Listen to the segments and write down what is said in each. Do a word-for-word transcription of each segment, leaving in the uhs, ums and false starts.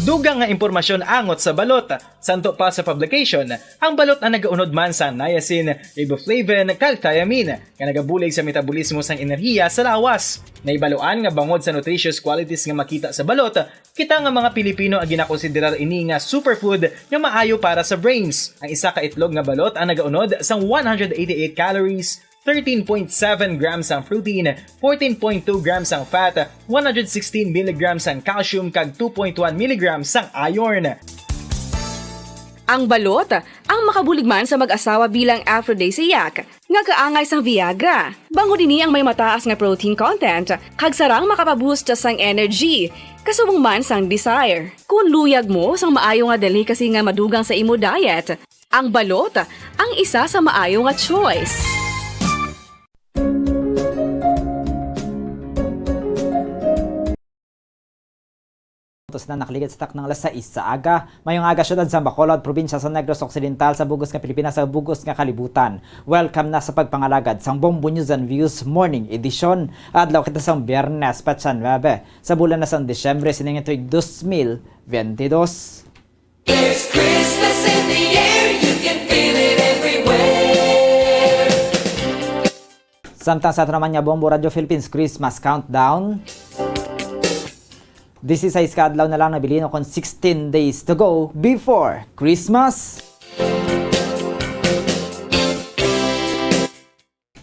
Dugang nga impormasyon angot sa balot. Santo pa sa publication, ang balot ang nagaunod man sang niacin, riboflavin, kag thiamine, nga nagabulig sa metabolismo sang enerhiya sa lawas. Naibaluan nga bangod sa nutritious qualities nga makita sa balot, kita nga mga Pilipino ang ginakonsiderar ini nga superfood nga maayo para sa brains. Ang isa ka itlog nga balot ang nagaunod sang one hundred eighty-eight calories, thirteen point seven grams ang protein, fourteen point two grams ang fat, one hundred sixteen milligrams ang calcium, kag two point one milligrams ang iron. Ang balot ang makabulig man sa mag-asawa bilang aphrodisiac, nga kaangay sang Viagra. Bangod ini ang may mataas nga protein content, kag sarang makapaboost sang energy, kasubong man sang desire. Kung luyag mo sang maayo nga delicacy nga madugang sa imo diet, ang balot ang isa sa maayo nga choice. Tapos na nakaligid sa taknang alas sais sa aga. Mayong aga, syudad sa Bacolod, probinsya sa Negros Occidental, sa bugos nga Pilipinas, sa bugos nga kalibutan. Welcome na sa pagpangalagad sang Bombo News and Views Morning Edition. Adlaw kita sang Biyernes, petsa nuebe, sa bulan na sang Disyembre, sining tuig dos mil bentidós. There's Christmas in the air, you can feel it everywhere. Samtang sa ato naman nga Bombo Radyo Philippines Christmas Countdown, disisais ka adlaw na lang nabilin, kon sixteen days to go before Christmas.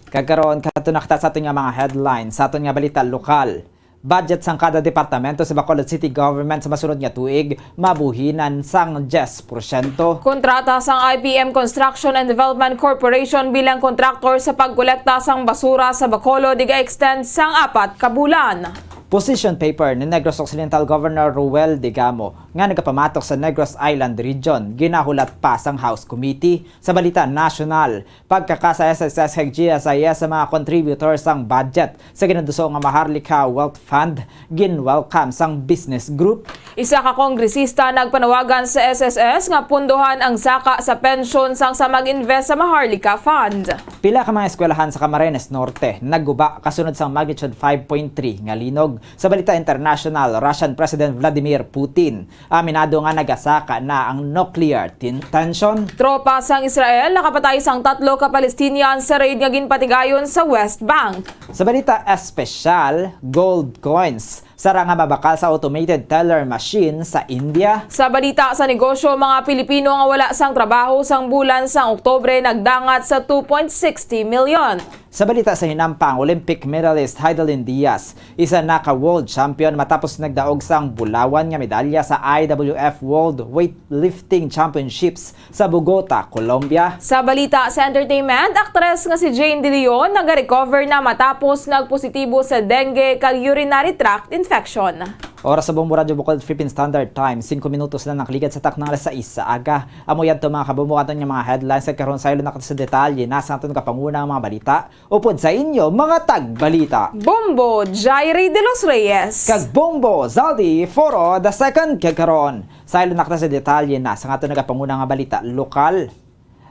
Kag karon, kadto na kita sa aton nga mga headlines, sa aton nga balita lokal. Budget sang kada departamento sa Bacolod City Government sa masunod nga tuig mabuhinan sang diyes porsyento. Kontrata sang I P M Construction and Development Corporation bilang kontraktor sa pagkolekta sang basura sa Bacolod iga-extend sang apat ka bulan. Position paper ni Negros Occidental Governor Ruel Degamo nga nagapamatok sa Negros Island Region ginahulat pa sang House Committee. Sa balita nasyonal, pagkaka sa S S S kag G S I S sa mga contributors sang budget sa ginaduso nga Maharlika Wealth Fund, gin-welcome sang business group. Isa ka kongresista nagpanawagan sa S S S nga pundohan ang saka sa pensyon sang sa mag-invest sa Maharlika Fund. Pila ka mga eskwelahan sa Camarines Norte nagguba kasunod sang magnitude five point three nga linog. Sa balita international, Russian President Vladimir Putin aminado nga nagasaka na ang nuclear tin-, tension. Tropa sang Israel nakapatay sang tatlo ka Palestinian sa raid nga ginpatigayon sa West Bank. Sa balita espesyal, gold coins sarang nga mabakal sa automated teller machine sa India. Sa balita sa negosyo, mga Pilipino nga wala sang trabaho sang bulan sang Oktubre nagdangat sa two point sixty million. Sa balita sa hinampang, Olympic medalist Hidalyn Diaz, isa na ka world champion matapos nagdaog sang bulawan nga medalya sa I W F World Weightlifting Championships sa Bogota, Colombia. Sa balita sa entertainment, aktres nga si Jane De Leon nagarecover na matapos nagpositibo sa dengue kag urinary tract infection. Oras sa Bombo Radyo Bukol, Philippine Standard Time, singko minutos na nakaligad sa taknang alas sais sa aga. Amo yadto, mga kabombo, aton nga mga headlines. Kag karon, saylo na kita sa detalye na sa aton kapangunang mga balita. Upod sa inyo, mga tagbalita, Bombo Jairi de los Reyes kag Bombo Zaldi Foro the second. Kag karon, saylo na kita sa detalye na sa aton nagapangunang nga balita lokal.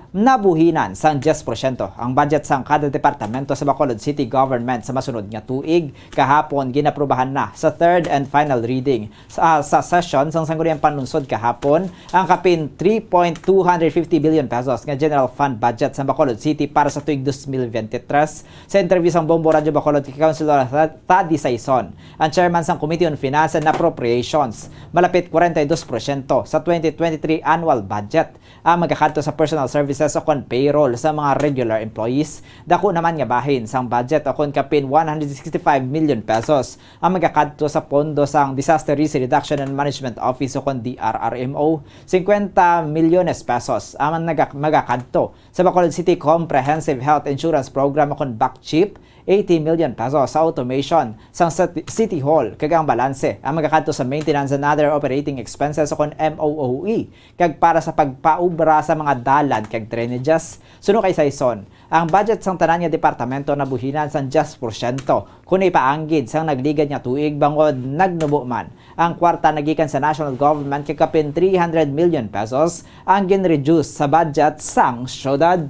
Nabuhinan sang diyes porsyento ang budget sang kada departamento sa Bacolod City Government sa masunod nga tuig. Kahapon, ginaprubahan na sa third and final reading sa, sa session sang Sangguniang Panlungsod kahapon ang kapin three point two hundred fifty billion pesos nga general fund budget sa Bacolod City para sa tuig dos mil bente tres. Sa interview sang Bombo Radyo Bacolod kay Councilor Tha-, Thady Saison, ang chairman sang Committee on Finance and Appropriations, malapit kwarenta y dos porsyento sa twenty twenty-three annual budget ang magakadto sa personal services o kon payroll sa mga regular employees. Dako naman nga bahin sang budget o kon kapin one hundred sixty-five million pesos ang magakadto sa pondo sang Disaster Risk Reduction and Management Office o kon D R R M O. Singkwenta milyones pesos ang naga-, magakadto sa Bacolod City Comprehensive Health Insurance Program o kon BACCHIP, eighty million pesos sa automation sang city, City Hall, kag ang balanse ang magakadto sa maintenance and other operating expenses o kon M O O E, kag para sa pagpaubra sa mga dalan kag drainages. Suno kay Saison, ang budget sang tanan nga departamento nabuhinan sang diyes porsyento kon ipaanggid sang nagligad nga tuig, bangod nagnubo man ang kwarta nagikan sa national government kag kapin three hundred million pesos ang gin-reduce sa budget sang syudad.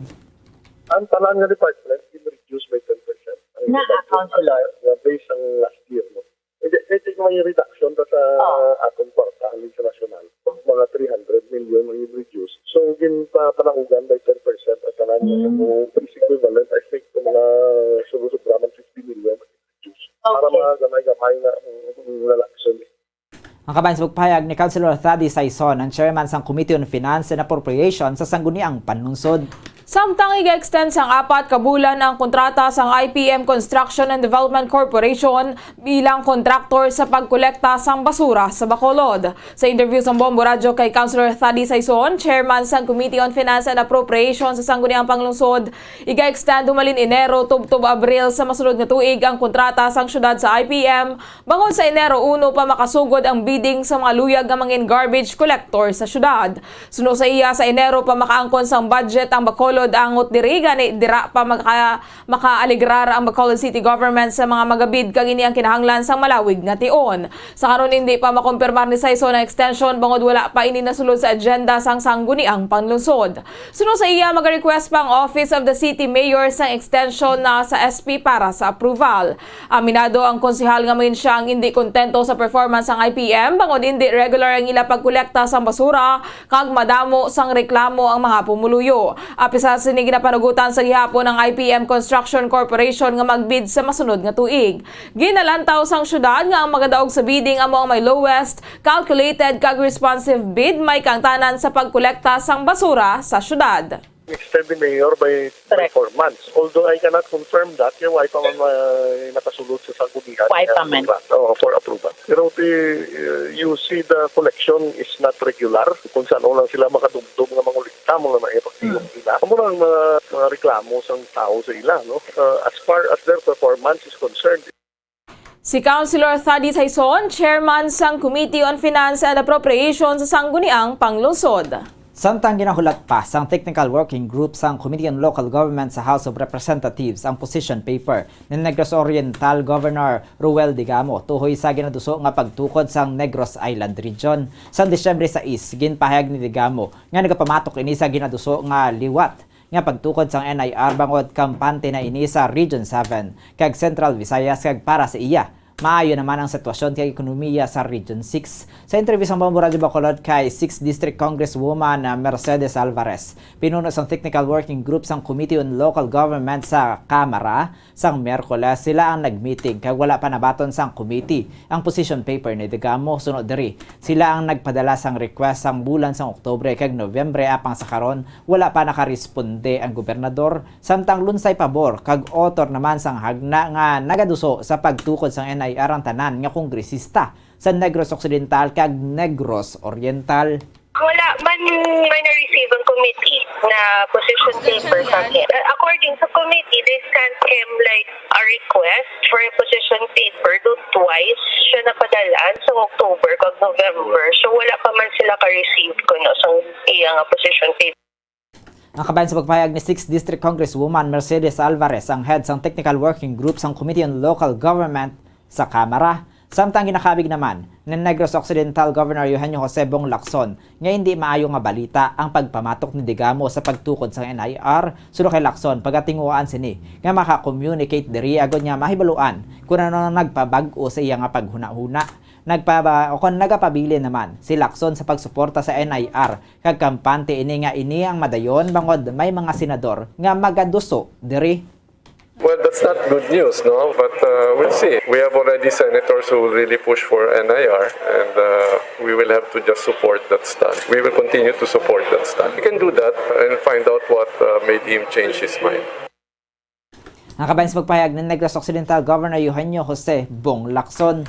Ang tanan nga department gin-reduce by ten percent. Ang Naa, department Councilor. Nga based ang last year, no? Hindi, hindi may reduction ta sa Oh. atong kwarta. International, mga three hundred million ang reduce. So, ginpapanakugan by ten percent ang tanan. Mm. So, is equivalent, I think, to mga sobra-sobra man fifty million reduce. Para Okay. mga gamay-gamay na, mm, mm, na action. Ang kabahin sa pagpahayag ni Councilor Thady Saison, ang chairman sang Committee on Finance and Appropriation sa Sangguniang Panlungsod. Samtang iga-extend sang apat ka bulan ang kontrata sang I P M Construction and Development Corporation bilang kontraktor sa pagkolekta sang basura sa Bacolod. Sa interview sang Bombo Radyo kay Councilor Thady Saison, chairman sang Committee on Finance and Appropriation sa Sangguniang Panglungsod, iga-extend humalin Enero tubtob Abril sa masunod nga tuig ang kontrata sang syudad sa I P M, bangod sa Enero uno pa makasugod ang bidding sa mga luyag nga mangin garbage collector sa syudad. Suno sa iya, sa Enero pa makaangkon sang budget ang Bacolod, angot diri gani dira pa maka-, makaaligrar ang Bacolod City Government sa mga magabid, kag ini ang kinahanglan sang malawig nga tion. Sa karon, indi pa makumpirmar ni Saison ang extension bangod wala pa ini nasulod sa agenda sang Sangguniang Panlungsod. Suno sa iya, maga-request pa ang Office of the City Mayor sang extension na sa S P para sa approval. Aminado ang konsehal nga main siya ang indi kontento sa performance sang I P M bangod indi regular ang ila pagkolekta sang basura kag madamo sang reklamo ang mga pumuluyo. Apisar sini, ginapanugutan sa gihapon ang I P M Construction Corporation nga magbid sa masunod nga tuig. Ginalantaw sang syudad nga ang magadaog sa bidding amo ang may lowest calculated kag responsive bid may kaangtanan sa pagkolekta sang basura sa syudad. Extend the mayor by, by Correct. four months. Although I cannot confirm that, kaya wala pa man may nakasulod sa sanggunian Wala nga pa man. approval. Oo, for approval. Pero the, uh, you see, the collection is not regular. Kung saan lang sila makadumdum nga mangolekta, mo na may pagtiyok Mm. nila. Amo na ang mga, mga reklamo sang tao sa ila, no? Uh, as far as their performance is concerned. Si Councilor Thady Saison, chairman sang Committee on Finance and Appropriation sa Sangguniang Panglungsod. Samtang ginahulat pa sang Technical Working Group sang Committee on Local Government sa House of Representatives ang position paper ni Negros Oriental Governor Roel Digamo tuhoy sa ginaduso nga pagtukod sang Negros Island Region. Sang Disyembre sais, ginpahayag ni Digamo nga nagapamatok ini sa ginaduso nga liwat nga pagtukod sang N I R bangod kampante na ini sa Region seven kag Central Visayas, kag para sa iya, maayo naman ang sitwasyon kag ekonomiya sa Region six. Sa interview sang Bombo Radyo Bacolod kay sixth District Congresswoman, ah, Mercedes Alvarez, pinuno sang Technical Working Group sang Committee on Local Government sa Kamara, sang Miyerkules sila ang nagmeeting kag wala pa nabaton sang committee ang position paper ni Digamo. Suno diri, sila ang nagpadala sang request sang bulan sang Oktubre kag Nobyembre, apang sa karon wala pa nakaresponde ang gobernador, samtang lunsay pabor kag author naman sang hagna nga nagaduso sa pagtukod sang N I R ang tanan nga kongresista sa Negros Occidental kag Negros Oriental. Wala man may na-receive ang committee na position paper sa akin. Uh, according sa committee, they sent him, like, a request for a position paper do twice siya napadalaan sa October kag November. So, wala pa man sila ka-receive kuno sa iya nga position paper. Ang kabahin sa pagpahayag ni sixth District Congresswoman Mercedes Alvarez, ang head sang Technical Working Group sang Committee on Local Government sa Kamara. Samtang ginakabig naman ni Negros Occidental Governor Eugenio Jose Bong Lacson nga indi maayo nga balita ang pagpamatok ni Digamo sa pagtukod sang N I R. Suno kay Lacson, pagatinguhaan sini nga maka-communicate diri agod nga mahibaluan kung ano ang nagpabag-o sa iya nga paghunahuna. Nagpaba-, o kon nagapabilin naman si Lacson sa pagsuporta sa N I R, kag kampante ini nga ini ang madayon bangod may mga senador nga magaduso diri. Well, that's not good news, no? But, uh, we'll see. We have already senators who will really push for N I R, and, uh, we will have to just support that stand. We will continue to support that stand. We can do that and find out what, uh, made him change his mind. Ang kabahin sa pagpahayag ni Negros Occidental Governor Eugenio Jose Bong Lacson.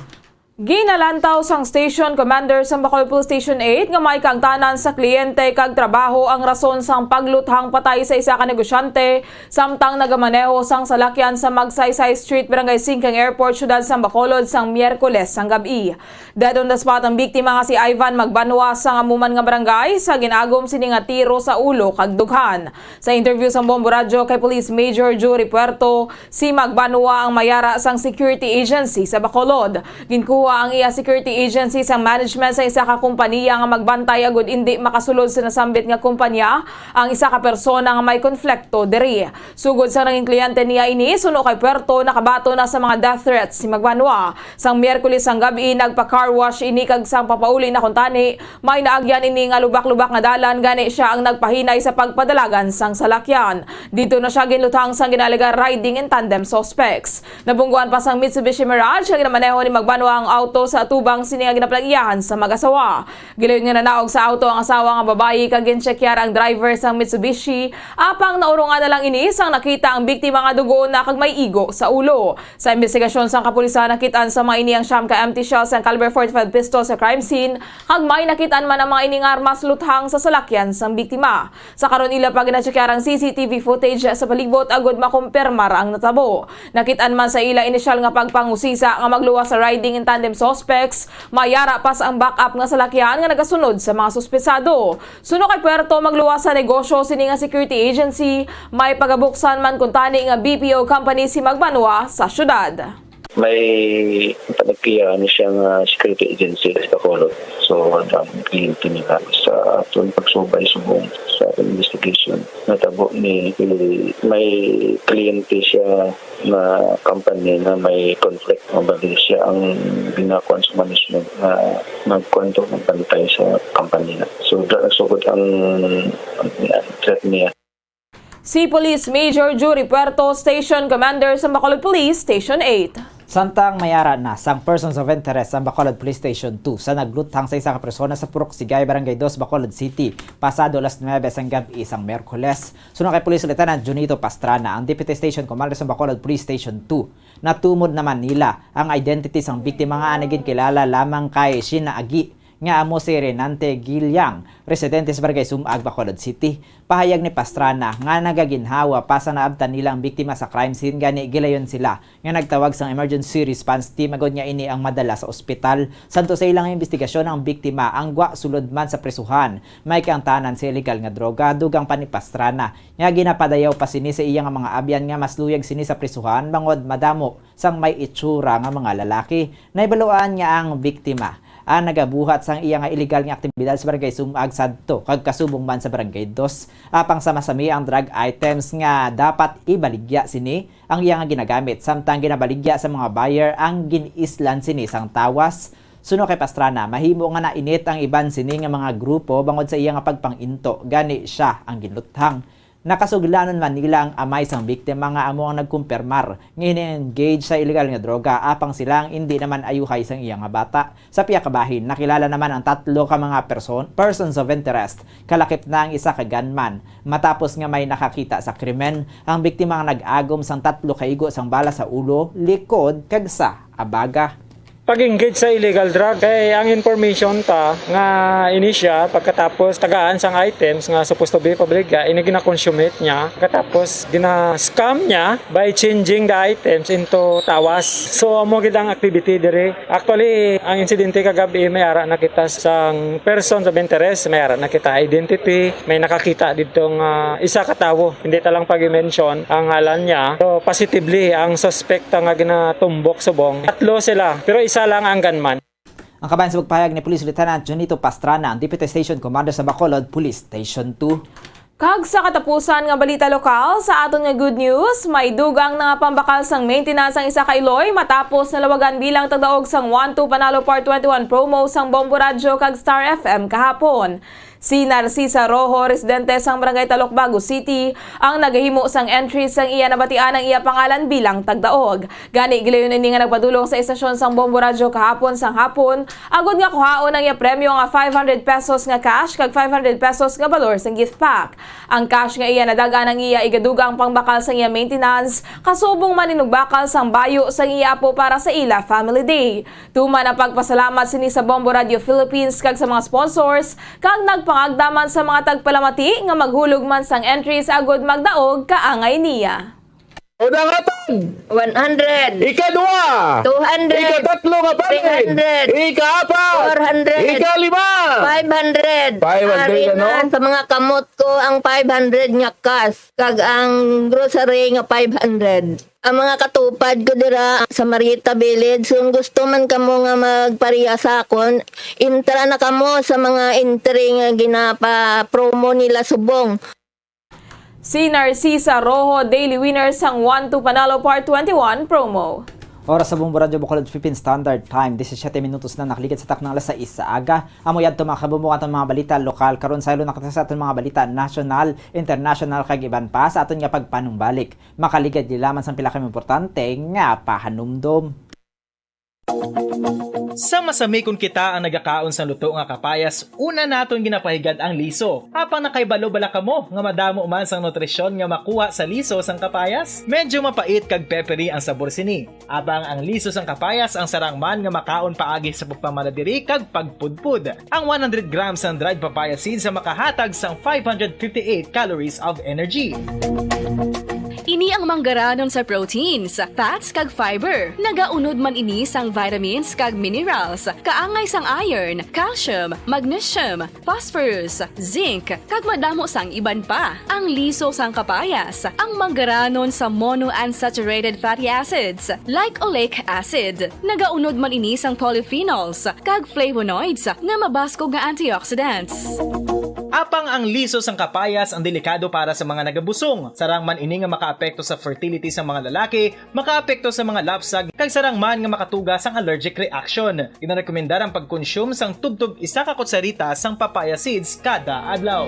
Ginalantaw sang station commander sang Bacolod Police Station eight nga may kaangtanan sa kliyente kag trabaho ang rason sang pagluthang patay sa isa ka negosyante samtang nagamaneho sang salakyan sa Magsaysay Street, Barangay Singkang Airport, Siyudad sang Bacolod, sang Miyerkules sang gab-i. Dead on the spot ang biktima nga si Ivan Magbanwa sang amo man nga barangay sa gin-agom sini nga tiro sa ulo kag dughan. Sa interview sang Bombo Radyo kay Police Major Jury Puerto, si Magbanwa ang mayara sang security agency sa Bacolod. Ginkuha Ang iya security agency sang management sa isa ka kompanya nga magbantay agud indi makasulod sa nasambit nga kompanya ang isa ka persona nga may konflikto diri. Sugod sa nangin kliyente niya ini, suno kay Puerto, nakabaton na sa mga death threats si Magbanwa. Sang Miyerkules sang gab-i, nagpa-car wash ini kag sang papauli na kuntani, may naagyan ini nga lubak-lubak nga dalan, gani sia ang nagpahinay sa pagpadalagan sang salakyan. Didto na sia ginluthang sang ginaalegar riding in tandem suspects. Nabungguan pa sang Mitsubishi Mirage nga ginamaneho ni Magbanwa ang auto sa atubang sini nga ginapalagyahan sa mag-asawa. Gilayon nga nanaog sa auto ang asawa nga babayi kag ginchekyar ang driver sang Mitsubishi, apang naurungan na lang ini sang nakita ang biktima nga dugo na kag may igo sa ulo. Sa imbestigasyon sang kapulisan, nakit-an sa mga ini ang siyam ka empty shells sang caliber forty-five pistol sa crime scene, kag may nakit-an man ang mga ini nga armas luthang sa salakyan sang biktima. Sa karon, ila pa ginachekyar ang C C T V footage sa palibot agud makumpirmar ang natabo. Nakit-an man sa ila inisyal nga pagpangusisa nga magluwas sa riding in tandem suspects, may ara pa sa ang backup nga salakyan nga nagasunod sa mga suspetsado. Suno kay Puerto, magluwas sa negosyo sini nga security agency, may pagabuksan man kuntani nga B P O company si Magbanwa sa syudad. May panagtiya ni siya nga security agency sa Bacolod. So, ang kliyente nila sa aton pagsubay subong sa investigation, natabo ni may kliyente siya nga company nga may conflict. Mabali siya ang ginakuan sa management nga nagkuan to, nagbantay sa company na. So, da-, sugod ang, ang threat niya. Si Police Major Jury Puerto, Station Commander sa Bacolod Police Station eight. Samtang may ara na sang persons of interest ang Bacolod Police Station two sa nagluthang sa isa ka persona sa Purok Sigay, Barangay Dos, Bacolod City, pasado alas nuebe sang gab-i sang Miyerkules. Suno kay Police Lieutenant Junito Pastrana, ang Deputy Station Commander sa Bacolod Police Station two, natumod naman nila ang identity sang biktima nga ginakilala lamang kay Sheena Agi, nga amo si Renante Giliang, residente sa Barangay Sumag, Bacolod City. Pahayag ni Pastrana nga nagaginhawa pa sa naabtan nila ang biktima sa crime scene, gani gilayon sila nga nagtawag sang emergency response team agud nga ini ang madala sa ospital. Santo sa ilang imbestigasyon, ang biktima ang gwa sulod man sa prisuhan, may kaangtanan sa illegal nga droga, dugang pa ni Pastrana nga ginapadayaw pa sini sa iya nga mga abyan nga mas luyag sini sa prisuhan bangod madamo sang may itsura nga mga lalaki. Nahibaluan nga ang biktima ang nagabuhat sang iya nga illegal nga aktibidad sa Barangay Sumag Santo kag kasubong man sa Barangay Dos. Apang sama-sami ang drug items nga dapat ibaligya sini ang iya nga ginagamit, samtang ginabaligya sa mga buyer ang gin-islan sini sang tawas. Suno kay Pastrana, mahimo nga nainit ang iban sini nga mga grupo bangod sa iya nga pagpang-into, gani sia ang ginluthang. Nakasuglanon man nila ang amay sang biktima nga amo ang nagkumpirmar nga ini-engage sa illegal nga droga, apang sila ang indi naman ayuhay sang iya nga bata. Sa pihak ka bahin, nakilala naman ang tatlo ka mga person, persons of interest. Kalakip na ang isa ka gunman. Matapos nga may nakakita sa krimen, ang biktima nga nag-agom sang tatlo ka igo sang bala sa ulo, likod, kag sa abaga. Pag-engage sa illegal drug, kay ang information ta nga ini siya, pagkatapos tagaan sang items nga supposed to be pabaligya, ini gina-consummate niya, pagkatapos gina-scam niya by changing the items into tawas. So, amo gid ang activity diri. Actually, ang insidente kagab-i, may ara na kita sang persons of interest, may ara na kita identity, may nakakita didto nga isa ka tawo. Hindi ta lang pag-mention ang ngalan niya. So, positively, ang suspect nga ginatumbok subong, tatlo sila, pero isa lang ang gunman. Ang kabahin sa pagpahayag ni Police Lieutenant Junito Pastrana, ang Deputy Station Commander sa Bacolod Police Station two. Kag sa katapusan nga balita lokal, sa aton nga good news, may dugang na nga pambakal sang maintenance ang isa ka iloy matapos nalawagan bilang tagdaog sang One Two Panalo Part twenty-one promo sang Bombo Radyo kag Star F M kahapon. Si Narcisa Rojo, residente sang Barangay Talukbago City, ang nagahimo sang entry sang iya nabatian ang iya pangalan bilang tagdaog. Gani, gilayon ini nga nagpadulong sa estasyon sang Bombo Radyo kahapon sang hapon, agud nga kuhaon ang iya premyo nga five hundred pesos nga cash kag five hundred pesos nga balor sang gift pack. Ang cash nga iya nadag-an ang iya igadugang pangbakal sang iya maintenance, kasubong man inugbakal sang bayo sang iya apo para sa ila family day. Tuman ang pagpasalamat sini sa Bombo Radio Philippines kag sa mga sponsors, kag nagpangagda man sa mga tagpalamati nga maghulog man sang entries agud magdaog kaangay niya. Unang hatag! One hundred. Ikaduha! Two hundred. Ikatatlo nga balhin! Three hundred. Ikaapat! Four hundred. Ikalima! Five hundred. Five hundred, Ari ano? Na sa mga kamot ko ang five hundred nga cash, kag ang grocery nga five hundred. Ang mga katupad ko dira sa Marita Village, kung gusto man kamo nga magpareha sa akon, intra na kamo sa mga entry nga ginapa-promo nila subong. Si Narcisa Rojo, daily winner sang One to Panalo Part twenty-one promo. Oras sa Bombo Radyo Bacolod, Philippine Standard Time, disisiete minutos na nakaligid sa taknang alas sais sa aga. Amo yadto, mga kabombo, ang aton mga balita lokal. Karon, saylo na kita sa aton mga balita nasyonal, international, kag iban pa sa aton nga pagpanumbalik. Makaligad lamang sang pila ka importante nga pahanumdom. Sa masami kon kita ang nagakaon sang luto nga kapayas, una naton ginapahigad ang liso. Apang nakahibalo bala kamo nga madamo man sang nutrisyon nga makuha sa liso sang kapayas? Medyo mapait kag peppery ang sabor sini. Apang ang liso sang kapayas ang sarang man nga makaon paagi sa pagpamala diri kag pagpudpod. Ang one hundred grams sang dried papaya seeds ang makahatag sang five hundred fifty-eight calories of energy. Ini ang manggaranon sa proteins, fats, kag fiber. Nagaunod man ini sang vitamins kag minerals, kaangay sang iron, calcium, magnesium, phosphorus, zinc, kag madamo sang iban pa. Ang liso sang kapayas, ang manggaranon sa monounsaturated fatty acids, like oleic acid. Nagaunod man ini sang polyphenols kag flavonoids nga mabaskog nga antioxidants. Apang ang liso sang kapayas ang delikado para sa mga nagabusong. Sarang man ini nga makaapekto sa fertility sa mga lalaki, makaapekto sa mga lapsag, kag sarang man nga makatuga sang allergic reaction. Ginarekomendar ang pagkonsume sang tubtob isa ka kutsarita sang papaya seeds kada adlaw.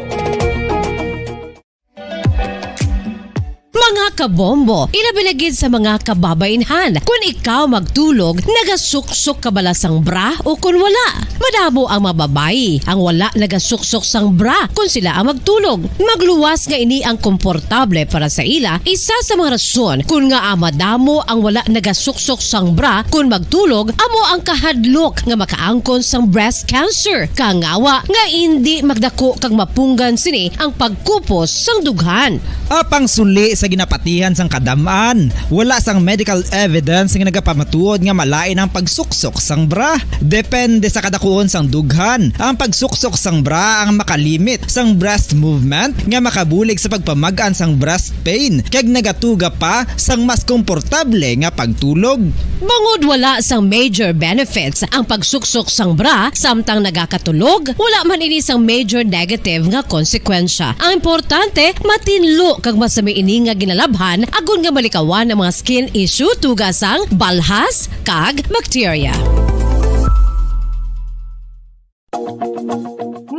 Mga kabombo, ilabi na gid sa mga kababainhan, kun ikaw magtulog, nagasuksok ka bala sang bra o kun wala? Madamo ang mga babayi ang wala nagasuksok sang bra kun sila ang magtulog. Magluwas nga ini ang komportable para sa ila, isa sa mga rason kun ngaa madamo ang wala nagasuksok sang bra kun magtulog amo ang kahadlok nga makaangkon sang breast cancer. Kangawa nga indi magdako kag mapunggan sini ang pagkupos sang dughan. Apang suli sa ginapatihan sang kadam-an, wala sang medical evidence nga nagapamatuod nga malain ang pagsuksok sang bra. Depende sa kadakuon sang dughan, ang pagsuksok sang bra ang makalimit sang breast movement nga makabulig sa pagpamag-an sang breast pain kag nagatuga pa sang mas komportable nga pagtulog. Bangod wala sang major benefits ang pagsuksok sang bra samtang nagakatulog, wala man ini sang major negative nga konsekwensya. Ang importante, matinlo kag masami ini nga ginalabhan agod nga malikawan ang mga skin issue tuga sang balhas kag bakterya.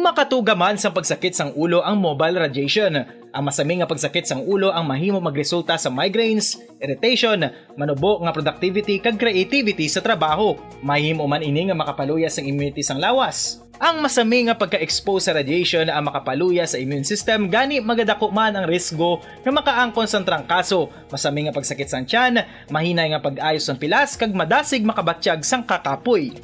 Makatuga man sang pagsakit sang ulo ang mobile radiation. Ang masami nga pagsakit sang ulo ang mahimo magresulta sa migraines, irritation, manubo nga productivity, kag creativity sa trabaho. Mahimo man ini nga makapaluya sang immunity sang lawas. Ang masami nga pagka-expose sa radiation ang makapaluya sa immune system, gani magadako man ang risgo nga makaangkon sang trangkaso, masami nga pagsakit sang tiyan, mahinay nga pag-ayo sang pilas, kag madasig makabatyag sang kakapoy.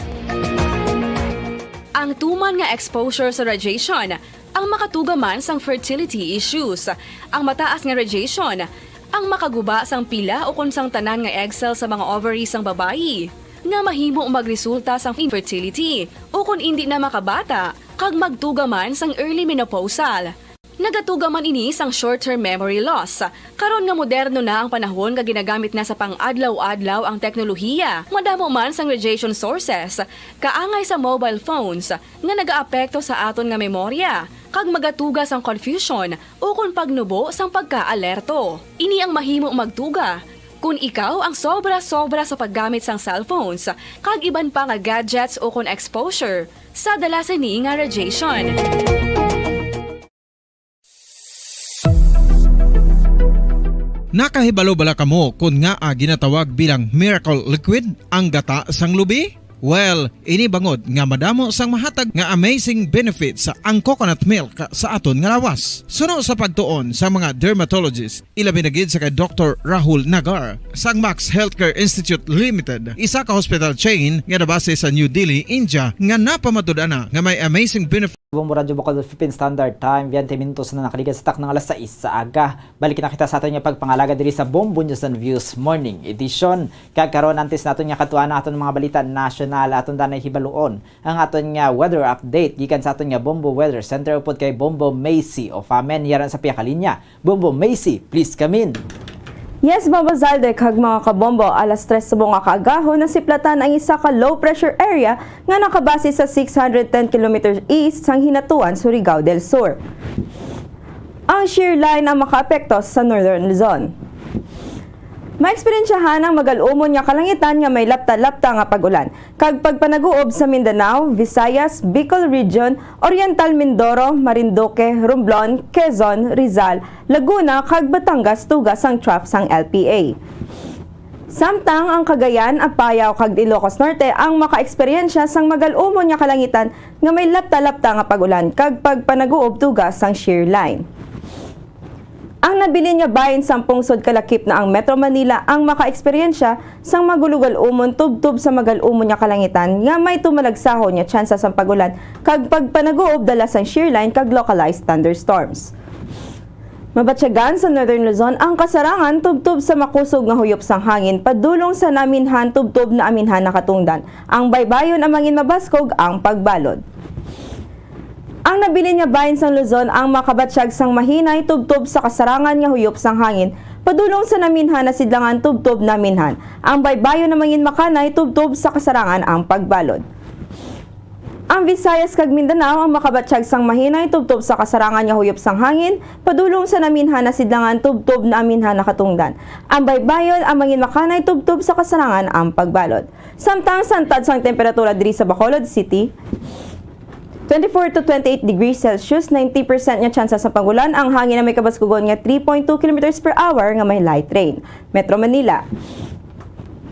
Ang tuman nga exposure sa radiation ang makatuga man sang fertility issues. Ang mataas nga radiation ang makaguba sang pila ukon sang tanan nga egg cell sa mga ovary sang babayi, nga mahimo magresulta sang infertility ukon indi na makabata kag magtuga man sang early menopausal. Nagatuga man ini sang short-term memory loss. Karon nga moderno na ang panahon nga ginagamit na sa pang-adlaw-adlaw ang teknolohiya, madamo man sang radiation sources, kaangay sa mobile phones, nga nagaapekto sa aton nga memorya, kag magatuga sang confusion ukon pagnubo sang pagkaalerto. Ini ang mahimo magtuga kon ikaw ang sobra-sobra sa paggamit sang cellphones kag iban pa nga gadgets ukon exposure sa dala sini nga radiation. Nakahibalo bala kamo kon ngaa ginatawag bilang miracle liquid ang gata sang lubi? Well, ini bangod nga madamo sang mahatag nga amazing benefits ang coconut milk sa aton nga lawas. Suno sa pagtuon sa mga dermatologist, ilabi na gid sa kay Doktor Rahul Nagar sang Max Healthcare Institute Limited, isa ka hospital chain nga nabase sa New Delhi, India, nga napamatud-an na nga may amazing benefits. Bombo Radyo Bacolod, Philippine Standard Time, veinte minutos na nakaligad sa taknang alas sais sa aga. Balik na kita sa aton nga pagpangalaga diri sa Bombo News and Views Morning Edition. Kag karon, antes naton nga kadtuan ang aton mga balita nasyonal, aton danay hibaluon ang aton nga weather update gikan sa aton nga Bombo Weather Center upod kay Bombo Macy of Amen, yara sa pihakalinya. Bombo Macy, please come in. Yes, Mama Zalde kag mga kabombo, alas tres subong nga kaagahon nasiplatan ang isa ka low pressure area nga nakabase sa six hundred ten kilometers east sang Hinatuan, Surigao del Sur. Ang shear line ang makaapekto sa Northern Luzon. Maeksperiensyahan ang magal-umon nga kalangitan nga may lapta-lapta nga pag-ulan, kag pagpanaguob sa Mindanao, Visayas, Bicol Region, Oriental Mindoro, Marinduque, Romblon, Quezon, Rizal, Laguna, kag Batangas tuga sang trough sang L P A. Samtang ang Cagayan, Apayao, kag Ilocos Norte ang makaeksperyensya sang magal-umon nga kalangitan nga may lapta-lapta nga pag-ulan kag pagpanaguob tuga sang shear line. Ang nabilin nga bahin sang pungsod kalakip na ang Metro Manila ang makaeksperyensya sang magulogal-umon tubtob sa magal-umon nga kalangitan nga may tumalagsahon nga tsansa sang pag-ulan kag pagpanaguob dala sang shear line kag localized thunderstorms. Mabatyagan sa Northern Luzon ang kasarangan tubtob sa makusog nga huyop sang hangin padulong sa naminhan tubtob na aminhan nakatungdan. Ang baybayon ang mangin mabaskog ang pagbalod. Ang nabilin nga bahin sang Luzon ang makabatyag sang mahinay tubtob sa kasarangan nga huyop sang hangin padulong sa naminhan na sidlangan tubtob naminhan. Ang baybayon na mangin makanay tubtob sa kasarangan ang pagbalod. Ang Visayas kag Mindanao ang makabatyag sang mahinay tubtob sa kasarangan nga huyop sang hangin padulong sa naminhan na sidlangan tubtob na aminhan nakatungdan. Ang baybayon ang mangin makanay tubtob sa kasarangan ang pagbalod. Samtang sa antad sang temperatura diri sa Bacolod City, twenty-four to twenty-eight degrees Celsius, ninety percent nga tsansa sa pag-ulan, ang hangin na may kabaskugon nga three point two kilometers per hour nga may light rain. Metro Manila,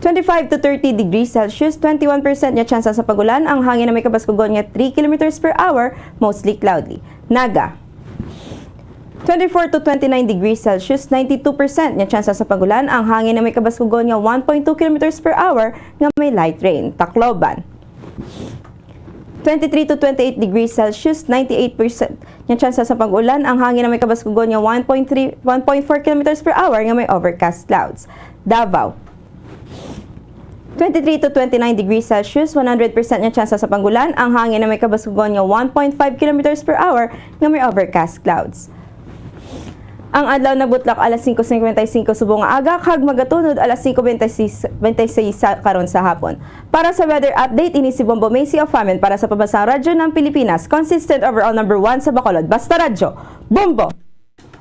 twenty-five to thirty degrees Celsius, twenty-one percent nga tsansa sa pag-ulan, ang hangin na may kabaskugon nga three kilometers per hour, mostly cloudy. Naga, twenty-four to twenty-nine degrees Celsius, ninety-two percent nga tsansa sa pag-ulan, ang hangin na may kabaskugon nga one point two kilometers per hour nga may light rain. Tacloban, twenty-three to twenty-eight degrees Celsius, ninety-eight percent nga tsansa sa pag-ulan, ang hangin na may kabaskugon nga one point three, one point four kilometers per hour nga may overcast clouds. Davao, twenty-three to twenty-nine degrees Celsius, one hundred percent nga tsansa sa pag-ulan, ang hangin na may kabaskugon nga one point five kilometers per hour nga may overcast clouds. Ang adlaw nagbutlak alas singko cincuenta y cinco subong nga aga kag magatunod alas singko bente y seis, bente y seis sa karon sa hapon. Para sa weather update, ini si Bombo Macy of Amen para sa Pambansang Radyo ng Pilipinas, consistent overall number one sa Bacolod. Basta Radyo, Bombo!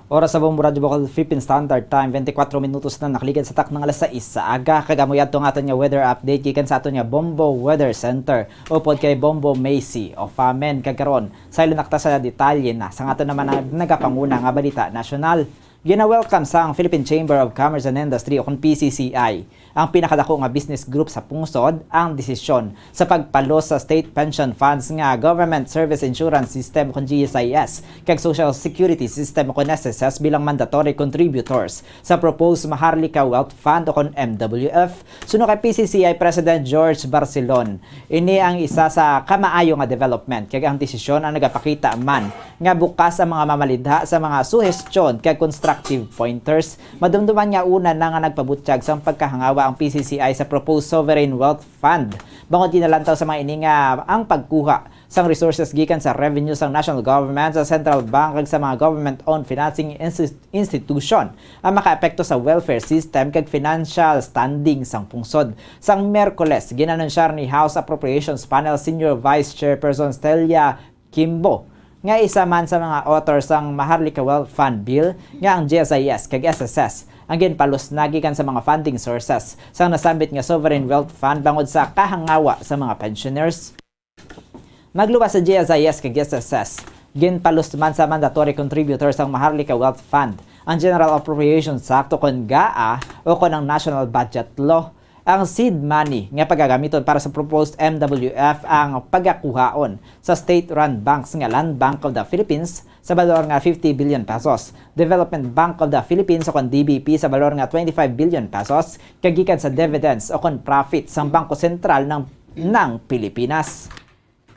Oras sa Bombo Radyo Bacolod, Philippine Standard Time, twenty-four minutos na nakaligad sa taknang alas sais sa aga. Kag amo yadto ang aton nga weather update gikan sa aton nga Bombo Weather Center, upod kay Bombo Macy of Amen. Kag karon, saylo na kita sa detalye na sang aton naman ang nagapanguna nga balita nasyonal. Gina-welcome sang Philippine Chamber of Commerce and Industry o kon P C C I, ang pinakadako nga business group sa pungsod, ang desisyon sa pagpalos sa state pension funds nga Government Service Insurance System o kon G S I S kag Social Security System o kon S S S bilang mandatory contributors sa proposed Maharlika Wealth Fund o kon M W F, suno kay P C C I President George Barcelon. Ini ang isa sa kamaayo nga development, kag ang desisyon ang nagapakita man nga bukas ang mga mamalidha sa mga suhestyon kag constructive pointers. Madumduman nga una na nga nagpabutyag sang pagkahangawa ang P C C I sa proposed Sovereign Wealth Fund, bangod ginalantaw sa mga ini nga ang pagkuha sang resources gikan sa revenue sang national government, sa central bank, kag sa mga government-owned financing insti-, institution ang makaapekto sa welfare system kag financial standing sang pungsod. Sang Miyerkules, ginanunsyar ni House Appropriations Panel Senior Vice Chairperson Stelia Kimbo nga isa man sa mga author sang Maharlika Wealth Fund Bill nga ang G S I S kag S S S ang ginpalos na gikan sa mga funding sources sang nasambit nga Sovereign Wealth Fund bangod sa kahangawa sa mga pensioners. Magluwas sa G S I S kag S S S, ginpalos man sa mandatory contributors ang Maharlika Wealth Fund, ang General Appropriations Act o kon GAA o kon ang National Budget Law, ang seed money nga pagagamiton para sa proposed M W F ang pagakuhaon sa state-run banks nga Land Bank of the Philippines sa balor nga fifty billion pesos, Development Bank of the Philippines o kon D B P sa balor nga twenty-five billion pesos, kag gikan sa dividends o kon profit sang Bangko Sentral ng, ng Pilipinas.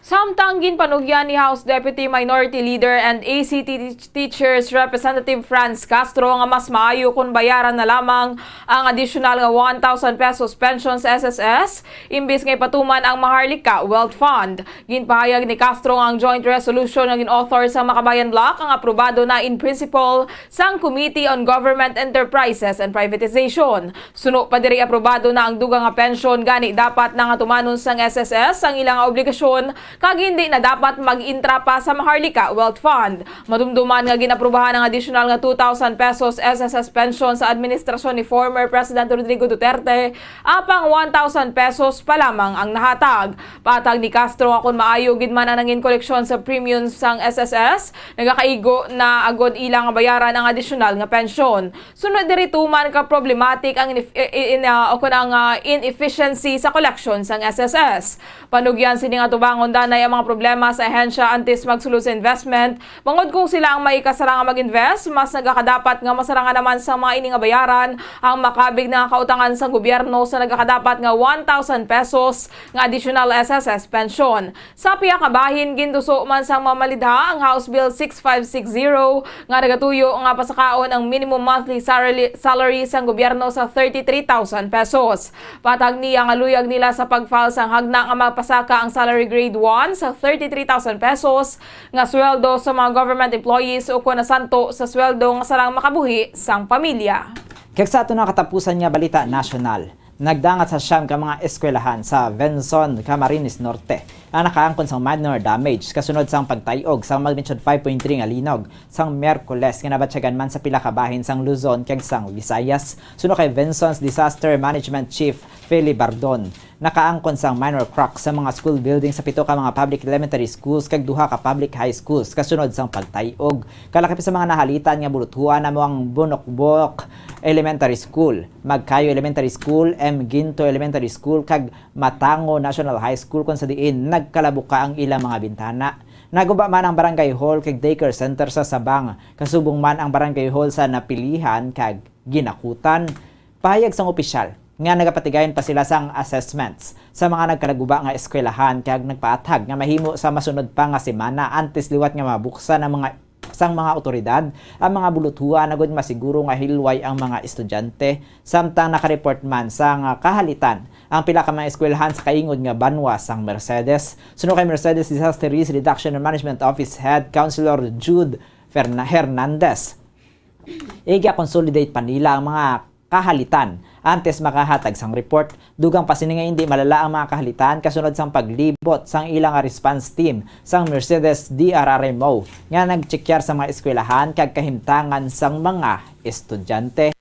Samtang ginpanugyan ni House Deputy Minority Leader and A C T Teachers Representative Franz Castro nga mas maayo kon bayaran na lamang ang additional nga one thousand pesos pension sa S S S, imbis nga ipatuman ang Maharlika Wealth Fund. Ginpahayag ni Castro nga ang joint resolution nga gin-author sa Makabayan Bloc ang aprobado na in principle sang Committee on Government Enterprises and Privatization. Suno pa diri, aprobado na ang dugang nga pensyon, gani dapat na nga tumanon sang S S S ang ila nga obligasyon kag hindi na dapat mag-intra pa sa Maharlika Wealth Fund. Madumduman nga ginaprobahan ang additional nga two thousand pesos S S S pensyon sa administrasyon ni former President Rodrigo Duterte, apang one thousand pesos pa lamang ang nahatag. Patag ni Castro nga kon maayo gid man ang nangin koleksyon sa premium sang S S S, nagakaigo na agod ila nga bayaran ang additional nga pensyon. Sunod diri, tuman ka problematic ang inef-, i-, i-, in, ah, o kun ang, ah, inefficiency sa collection sang S S S. Panugyan sini nga tubangon danay ang mga problema sa ahensya antes magsulod sa investment, bangod kung sila ang may kasarang nga mag-invest, mas nagakadapat nga masarang naman sang mga ini nga bayaran ang makabig na kautangan sang gobyerno sa nagakadapat nga one thousand pesos nga additional S S S pensyon. Sa pihak nga bahin, gintuso man sang mamalidha ang House Bill six five six zero nga nagatuyo nga pasakaon ang minimum monthly salary, salary sang gobyerno sa thirty-three thousand pesos. Patag niya nga luyag nila sa pag-file sang hagna nga mapasaka ang salary grade one sa thirty-three thousand pesos nga sweldo sa mga government employees ukon nasanto sa sweldo nga sarang makabuhi sang pamilya. Kag sa aton nga katapusan nga balita nasyonal, nagdangat sa siyam ka mga eskwelahan sa Venson, Camarines Norte ang nakaangkon sang minor damage kasunod sang pagtay-og sang magnitude five point three nga linog sang Miyerkules nga nabatyagan man sa pila ka bahin sang Luzon kag sang Visayas. Suno kay Venson's Disaster Management Chief Feli Bardon, nakaangkon sang minor cracks sa mga school building sa pito ka mga public elementary schools kag duha ka public high schools kasunod sang pagtay-og. Kalakip sa mga nahalitan nga buluthuan amo ang Bunokbok Elementary School, Magkayo Elementary School, M. Ginto Elementary School, kag Matango National High School, kon sa diin nagkalabuka ang ilang mga bintana. Naguba man ang barangay hall kag daycare center sa Sabang, kasubong man ang barangay hall sa Napilihan kag Ginakutan. Pahayag sang opisyal nga nagapatigayon pa sila sang assessments sa mga nagkalaguba nga eskwelahan kag nagpaathag nga mahimo sa masunod pa nga semana antes liwat nga mabuksan ang mga sang mga awtoridad ang mga buluthuan agud masiguro nga hilway ang mga estudyante, samtang nakareport man sang kahalitan ang pila ka mga eskwelahan sa kaingod nga banwa sang Mercedes. Suno kay Mercedes Disaster Risk Reduction and Management Office Head Councilor Jude Ferna-, Hernandez, iga-consolidate pa nila ang mga kahalitan antes makahatag sang report. Dugang pa sini nga indi malala ang mga kahalitan kasunod sang paglibot sang ila nga response team sang Mercedes D R R M O nga nagtsekyar sa mga eskwelahan kag kahimtangan sang mga estudyante.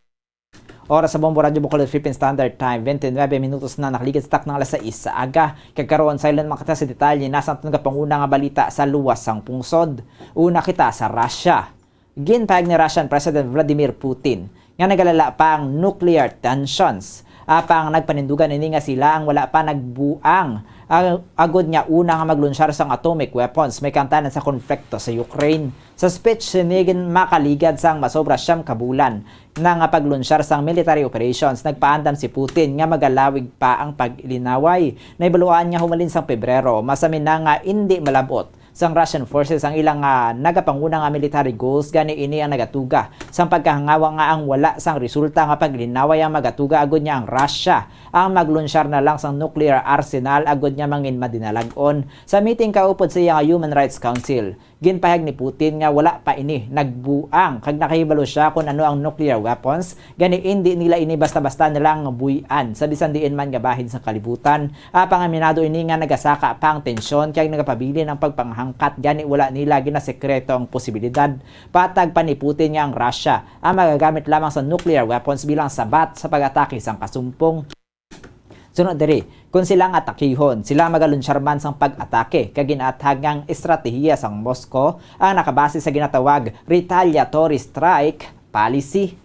Oras sa Bombo Radyo Bacolod Philippine Standard Time, twenty-nine minutos na nakaligid sa takna nga alas sais sa aga. Kag karon, silent makita sa detalye na sa aton kapanguna nga balita sa luwas sang pungsod. Una kita sa Russia. Ginpahayag ni Russian President Vladimir Putin nga nagalala pa ang nuclear tensions. Apang nagpanindugan ini nga sila ang wala pa nagbuang, ah, agud nga una nga maglunsyar sang atomic weapons may kaangtanan sa konflikto sa Ukraine. Sa speech sini gin-, makaligad sang masobra siyam ka bulan na nga paglunsyar sang military operations, nagpaandam si Putin nga magalawig pa ang pag-ilinaway. Nahibaluan nga humalin sang Pebrero, masamin na nga indi malab-ot sang Russian forces ang ilang, ah, nagapanguna nga military goals, gani ini ang nagatuga sang pagkahangawa nga ang wala sang resulta nga paglinaway ang magatuga agud nga ang Russia ang maglunsyar na lang sang nuclear arsenal agud nga mangin madinalag-on. Sa meeting kaupod sa iya nga Human Rights Council, ginpahayag ni Putin nga wala pa ini nagbuang kag nakahibalo sia kon ano ang nuclear weapons. Gani, indi nila ini basta-basta na lang buy-an sa bisan diin man nga bahin sa kalibutan. Apang aminado ini nga nagasaka pa ang tensyon kag nagapabilin ang pagpanghangkat, gani wala nila ginasekreto ang posibilidad. Patag pa ni Putin nga ang Russia ang magagamit lamang sa nuclear weapons bilang sabat sa pag-atake sang kasumpong. Suno diri, kon sila nga atakihon, sila magalunsyar man sang pag-atake, kag ginaathag nga ang estratehiya sang Moscow ang nakabase sa ginatawag retaliatory strike policy.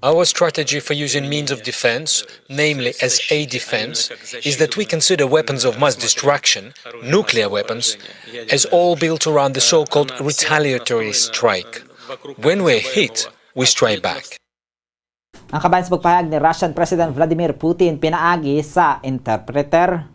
Our strategy for using means of defense, namely as a defense, is that we consider weapons of mass destruction, nuclear weapons, as all built around the so-called retaliatory strike. When we're hit, we strike back. Ang kabahin sa pagpahayag ni Russian President Vladimir Putin pinaagi sa interpreter.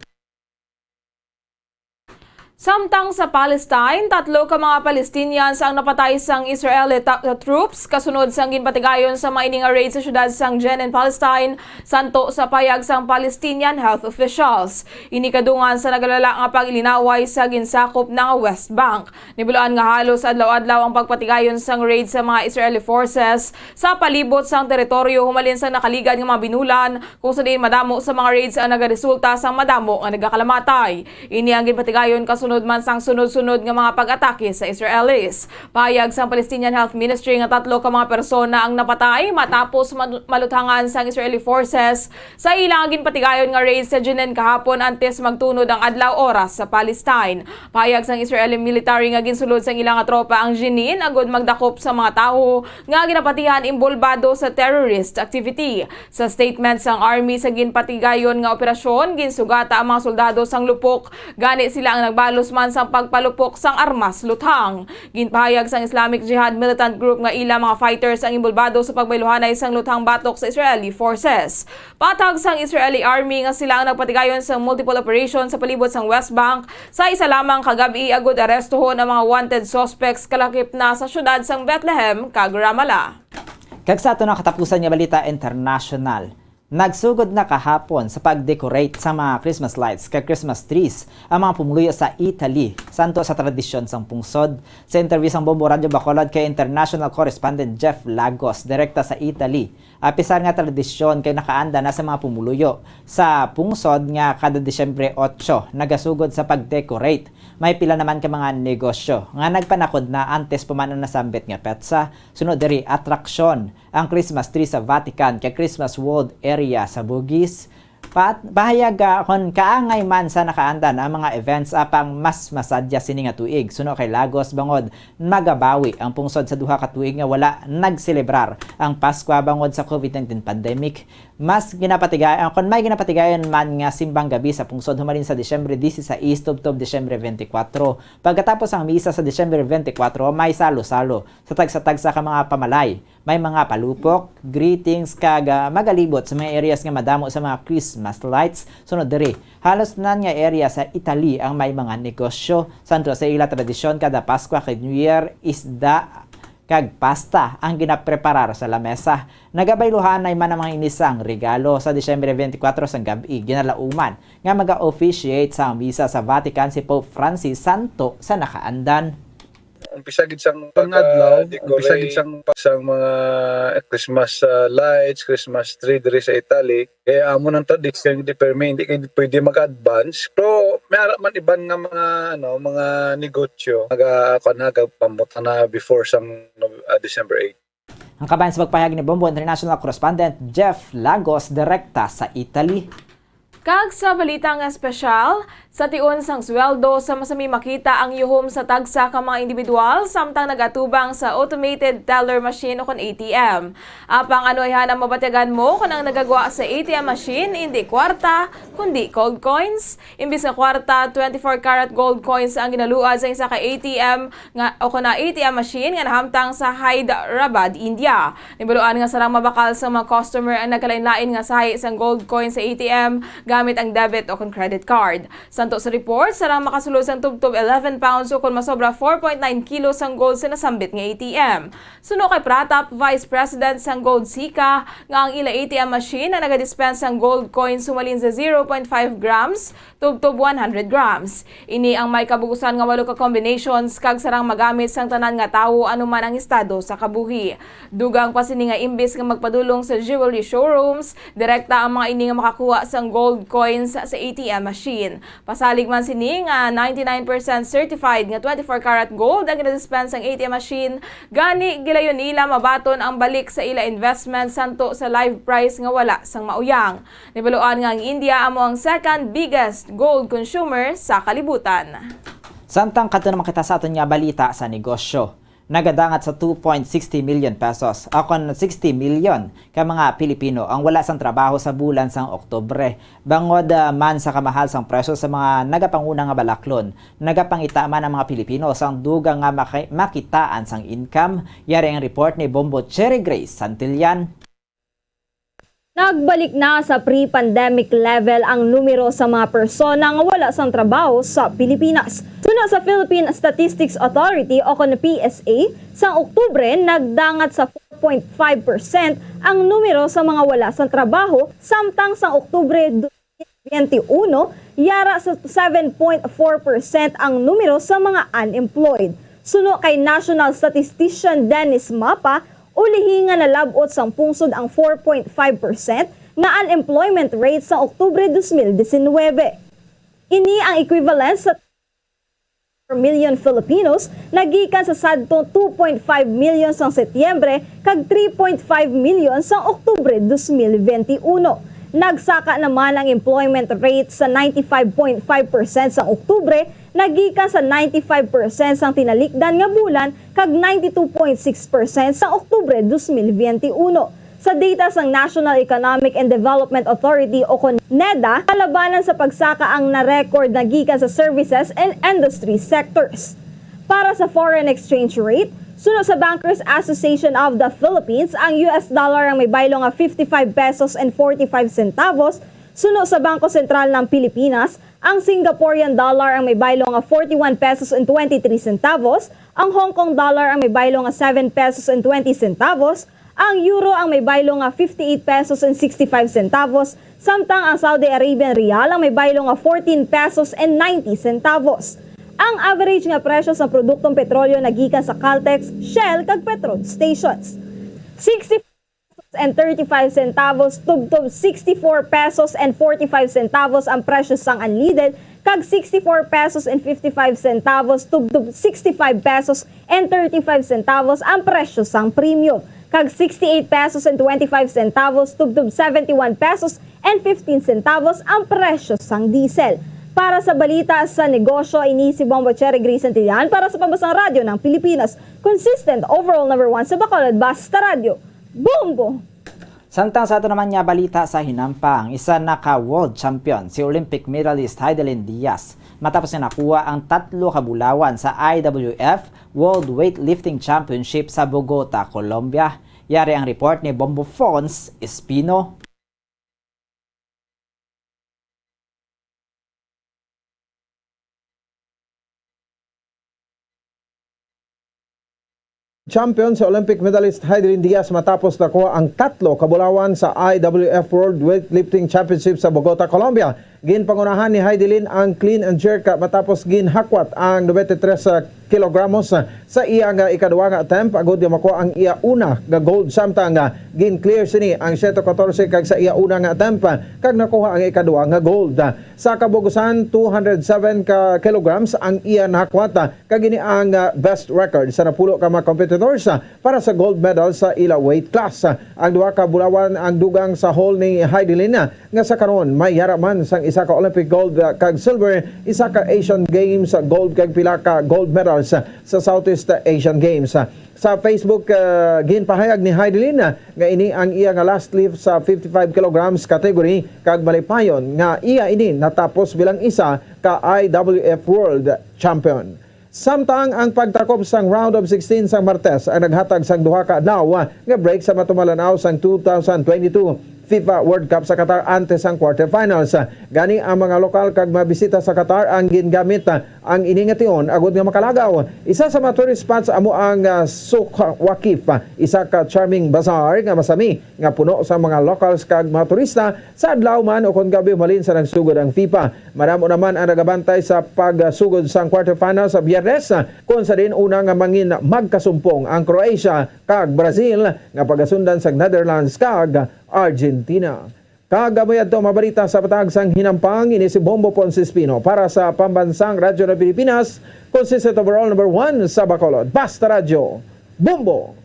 Samtang sa Palestine, tatlo ka mga Palestinians ang napatay sang Israeli ta-, troops kasunod sang ginpatigayon sa mga ini nga raid sa siyudad sang Jenin, Palestine, santo sa payag sang Palestinian health officials. Ini kadungan sa nagalala nga pag-ilinaway sa ginsakop na nga West Bank. Nibaluan nga halos adlaw-adlaw ang pagpatigayon sang raid sa mga Israeli forces sa palibot sang teritoryo humalin sang nakaligad nga mga binulan, kung sa diin madamo sa mga raids ang nagaresulta sang madamo nga nagakalamatay. Ini ang ginpatigayon kasunod man sang sunod-sunod nga mga pag-atake sa Israelis. Pahayag sang Palestinian Health Ministry nga tatlo ka mga persona ang napatay matapos man-, maluthangan sang Israeli forces sa ila nga ginpatigayon nga raid sa Jenin kahapon antes magtunod ang adlaw oras sa Palestine. Pahayag sang Israeli military nga ginsulod sang ila nga tropa ang Jenin agud magdakop sa mga tawo nga ginapatihan inbolbado sa terrorist activity. Sa statement sang army, sa ginpatigayon nga operasyon, ginsugata ang mga soldado sang lupok, gani sila ang nagbalos man sang pagpalupok sang armas luthang. Ginpahayag sang Islamic Jihad militant group nga ila mga fighters ang inbolbado sa pagbayluhanay sang luthang batok sa Israeli forces. Patag sang Israeli army nga sila ang nagpatigayon sa multiple operation sa palibot sang West Bank sa isa lamang ka gab-i agud arestuhon ang mga wanted suspects kalakip na sa siyudad sang Bethlehem kag Ramallah. Kag sa aton nga katapusan nga balita international, nagsugod na kahapon sa pag-decorate sa mga Christmas lights kag Christmas trees ang mga pumuluyo sa Italy, santo sa tradisyon sang pungsod. Sa interview sang Bombo Radyo Bacolod kay international correspondent Jeff Lagos, direkta sa Italy, apisar nga tradisyon kay nakaanda na sa mga pumuluyo sa pungsod nga kada Disyembre otso nagasugod sa pag-decorate. May pila naman ka mga negosyo nga nagpanakod na antes pa man ang nasambit nga petsa. Sunod diri, atraksyon ang Christmas tree sa Vatican kag Christmas World Area sa Bugis. Pa-, pahayag, ah, kon kaangay man sa nakaandan ang mga events, apang mas masadya sini nga tuig. Suno kay Lagos, bangod magabawi ang pungsod sa duha ka tuig nga wala nagselebrar ang Paskwa bangod sa COVID nineteen pandemic. Mas ginapatigayon, kon may ginapatigayon man nga simbang gabi sa pungsod humalin sa Disyembre dieciséis tubtob Disyembre twenty-four. Pagkatapos ang misa sa Disyembre twenty-four, may salo-salo sa tagsa-tagsa ka mga pamalay. May mga palupok, greetings, kag, ah, magalibot sa mga areas nga madamo sa mga Christmas lights. Sunod diri, halos tanan nga area sa Italy ang may mga negosyo. Santo sa ila tradisyon, kada Paskwa kag New Year, isda kag pasta ang ginapreparar sa lamesa. Nagabayluhanay man ang mga ini sang regalo. Sa Disyembre twenty-four sang gab-i, ginalauman nga maga-officiate sa misa sa Vatican si Pope Francis, santo sa nakaandan. Umpisa gid sang pag-, ah, umpisa gid sang, sang mga Christmas, ah, lights, Christmas tree diri sa Italy. Kaya amo nang tradisyon, di permi, hindi kay pwede mag-advance. Pero may ara man iban nga mga, ano, mga negosyo, naga-, kuwan na, nagapamutang na before sang, ah, December eight. Ang kabahin sa pagpahayag ni Bombo International correspondent Jeff Lagos, direkta sa Italy. Kag sa balita nga espesyal, sa tion sang sweldo, sa masami makita ang yuhom sa tagsa ka mga individual samtang nagatubang sa automated teller machine o kon A T M. Apang ano ayhan ang mabatyagan mo kon ang nagagwa sa A T M machine indi kwarta, kundi gold coins? Imbis nga kwarta, twenty-four karat gold coins ang ginaluad sa isa ka A T M nga, o kon A T M machine nga nahamtang sa Hyderabad, India. Nibaluan nga sarang mabakal sa mga customer ang nagkalain-lain nga sahi sang gold coin sa A T M gamit ang debit o kon credit card. Santo sa report, sarang makasulod sang tubtob eleven pounds o kon masobra four point nine kilos sang gold sa nasambit nga A T M. Suno kay Pratap, Vice President sang Gold Sika, nga ang ila A T M machine ang nagadispense sang gold coin sumalin sa zero point five grams tubtob one hundred grams. Ini ang may kabug-usan nga walo ka combinations kag sarang magamit sang tanan nga tawo anuman ang estado sa kabuhi. Dugang pa sini nga imbis nga magpadulong sa jewelry showrooms, direkta ang mga ini nga makakuha sang gold coins sa A T M machine. Pasalig man sini nga ninety-nine percent certified nga twenty-four karat gold ang ginadispense sang A T M machine, gani gilayon nila mabaton ang balik sa ila investment santo sa live price nga wala sang mauyang. Nibaluan nga ang India amo ang second biggest gold consumer sa kalibutan. Samtang kadto naman kita sa aton nga balita sa negosyo. Nagadangat sa two point sixty million pesos, o kon sixty million ka mga Pilipino ang wala sang trabaho sa bulan sang Oktubre. Bangod, ah, man sa kamahal sang presyo sa mga nagapanguna nga balaklon, nagapangita man ang mga Pilipino sang dugang nga maki-, makitaan sang income. Yari ang report ni Bombo Cherry Grace Santillan. Nagbalik na sa pre-pandemic level ang numero sa mga persona nga wala sang trabaho sa Pilipinas. Suno sa Philippine Statistics Authority o kon P S A, sang Oktubre nagdangat sa four point five percent ang numero sa mga wala sang trabaho, samtang sang Oktubre twenty-one, yara sa seven point four percent ang numero sa mga unemployed. Suno kay National Statistician Dennis Mapa, ulihi nga nalab-ot sang pungsod ang four point five percent nga unemployment rate sa Oktubre dos mil disinwebe. Ini ang equivalent sa million Filipinos, nagikan sa sadtong two point five million sang Setyembre kag three point five million sang Oktubre dos mil veintiuno. Nagsaka naman ang employment rate sa ninety-five point five percent sang Oktubre, nagikan sa ninety-five percent sang tinalikdan nga bulan kag ninety-two point six percent sang Oktubre dos mil veintiuno. Sa data sang National Economic and Development Authority o kon NEDA, kalabanan sa pagsaka ang na-record na gikan sa services and industry sectors. Para sa foreign exchange rate, suno sa Bankers Association of the Philippines, ang U S dollar ang may baylo nga fifty-five pesos and forty-five centavos, suno sa Bangko Sentral ng Pilipinas, ang Singaporean dollar ang may baylo nga forty-one pesos and twenty-three centavos, ang Hong Kong dollar ang may baylo nga seven pesos and twenty centavos, ang euro ang may baylo nga fifty-eight pesos and sixty-five centavos, samtang ang Saudi Arabian riyal ang may baylo nga fourteen pesos and ninety centavos. Ang average nga presyo sa produktong petrolyo nagikan sa Caltex, Shell, kag Petron stations. Sixty and thirty-five centavos tubtob sixty-four pesos and forty-five centavos ang presyo sang unleaded, kag sixty-four pesos and fifty-five centavos tubtob sixty-five pesos and thirty-five centavos ang presyo sang premium, kag sixty-eight pesos and twenty-five centavos tubtob seventy-one pesos and fifteen centavos ang presyo sang diesel. Para sa balita sa negosyo, ini si Bombo Cherry Gray Santillan para sa Pambasang Radyo ng Pilipinas, consistent overall number one sa Bacolod, Basta Radyo. Bombo! Samtang sa ato naman nga balita sa hinampang, isa na ka world champion si Olympic medalist Heidelin Diaz matapos nga nakuha ang tatlo ka bulawan sa I W F World Weightlifting Championship sa Bogota, Colombia. Yari ang report ni Bombo Fons Espino. Champion si Olympic medalist Heidelin Diaz matapos nakuha ang tatlo ka bulawan sa I W F World Weightlifting Championship sa Bogota, Colombia. Ginpangunahan ni Heidelin ang clean and jerk matapos ginhakwat ang ninety-three kilogramos sa iya nga ikaduha nga attempt agud nga makuha ang iya una nga gold, samtang gin-clear sini ang siyete katorse kag sa iya una nga attempt kag nakuha ang ikaduha nga gold. Sa kabug-usan, two hundred seven ka kilograms ang iya nahakwat, kag ini ang, ah, best record sa napulo ka mga competitors, ah, para sa gold medal sa ila weight class. Ang duha ka bulawan ang dugang sa haul ni Heidelin, ah, nga sa karon may yara man sang isa ka Olympic gold, ah, kag silver, isa ka Asian Games, ah, gold, kag pila ka gold medals, ah, sa Southeast Asian Games. Sa Facebook, ah, ginpahayag ni Heidelin, ah, nga ini ang iya nga last lift sa fifty-five kilograms category, kag malipayon nga iya ini natapos bilang isa ka I W F World Champion. Samtang ang pagtakop sang round of sixteen sang Martes ang naghatag sang duha ka adlaw nga break sa matumalanaw sang two thousand twenty-two FIFA World Cup sa Qatar antes sang quarterfinals. Gani, ang mga lokal kag mabisita sa Qatar ang gingamit ang ini nga tion agud nga makalagaw. Isa sa mga tourist spots amo ang, ah, Souq Waqif, isa ka charming bazaar nga masami nga puno sa mga locals kag mga turista sa adlaw man o kon gab-i, halin sa nagsugod ang FIFA. Madamo naman ang nagabantay sa pagsugod sang quarterfinal sa Biyernes, kung sa diin una nga mangin magkasumpong ang Croatia kag Brazil nga pagasundan sa Netherlands kag Argentina. Kag amo yadto ang mga balita sa patag sang hinampang. Ini si Bombo Ponce Espino para sa Pambansang Radyo ng Pilipinas, consistent overall number one sa Bacolod. Basta Radyo, Bombo!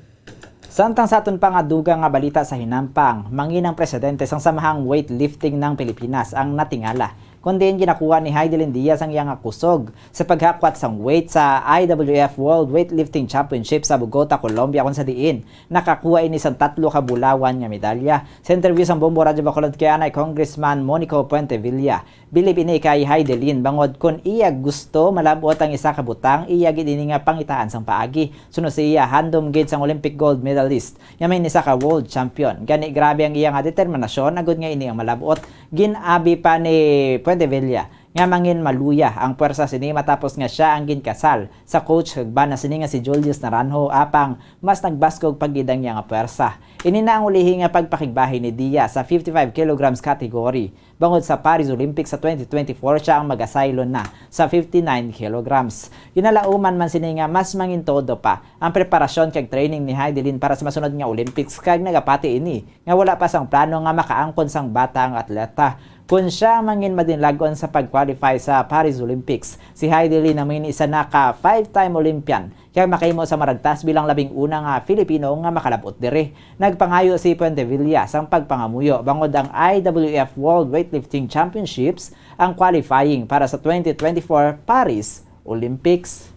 Samtang sa aton pa nga dugang nga balita sa hinampang, mangin ang presidente sang Samahang Weightlifting ng Pilipinas ang natingala kun diin ginakuha ni Heidelin Diaz ang iya nga kusog sa paghakwat sang weight sa I W F World Weightlifting Championship sa Bogota, Colombia, kung sa diin nakakuha ini sang tatlo ka bulawan nga medalya. Sa interview sang Bombo Radyo Bacolod kay anay Congressman Monico Puentevilla, bilib ini kay Heidelin bangod kun iya gusto malab-ot ang isa ka butang, iya gid ini nga pangitaan sang paagi. Suno sa iya, handom gid sang Olympic gold medalist nga may isa ka world champion. Gani, grabe ang iya nga determinasyon agud nga ini ang malab-ot. Gin-abi pa ni Puentevilla nga mangin maluya ang pwersa sini matapos nga sia ang ginkasal sa coach kag bana sini nga si Julius Naranjo, apang mas nagbaskog pa gid ang iya nga pwersa. Ini na ang ulihi nga pagpakigbahin ni Diaz sa fifty-five kilograms category. Bangod sa Paris Olympics sa twenty twenty-four, sia ang magasaylo na sa fifty-nine kilograms. Ginalauman man sini nga mas mangintodo pa ang preparasyon kag training ni Heidelin para sa masunod nga Olympics, kag nagapati ini nga wala pa sang plano nga makaangkon sang bata ang atleta. Kon sia ang manginmadinlagon sa pag-qualify sa Paris Olympics, si Heidelin ang manginisa na ka five-time Olympian kag makahimo sa maragtas bilang labing una nga Filipino nga makalab-ot diri. Nagpangayo si Puentevilla sang pagpangamuyo bangod ang I W F World Weightlifting Championships ang qualifying para sa twenty twenty-four Paris Olympics.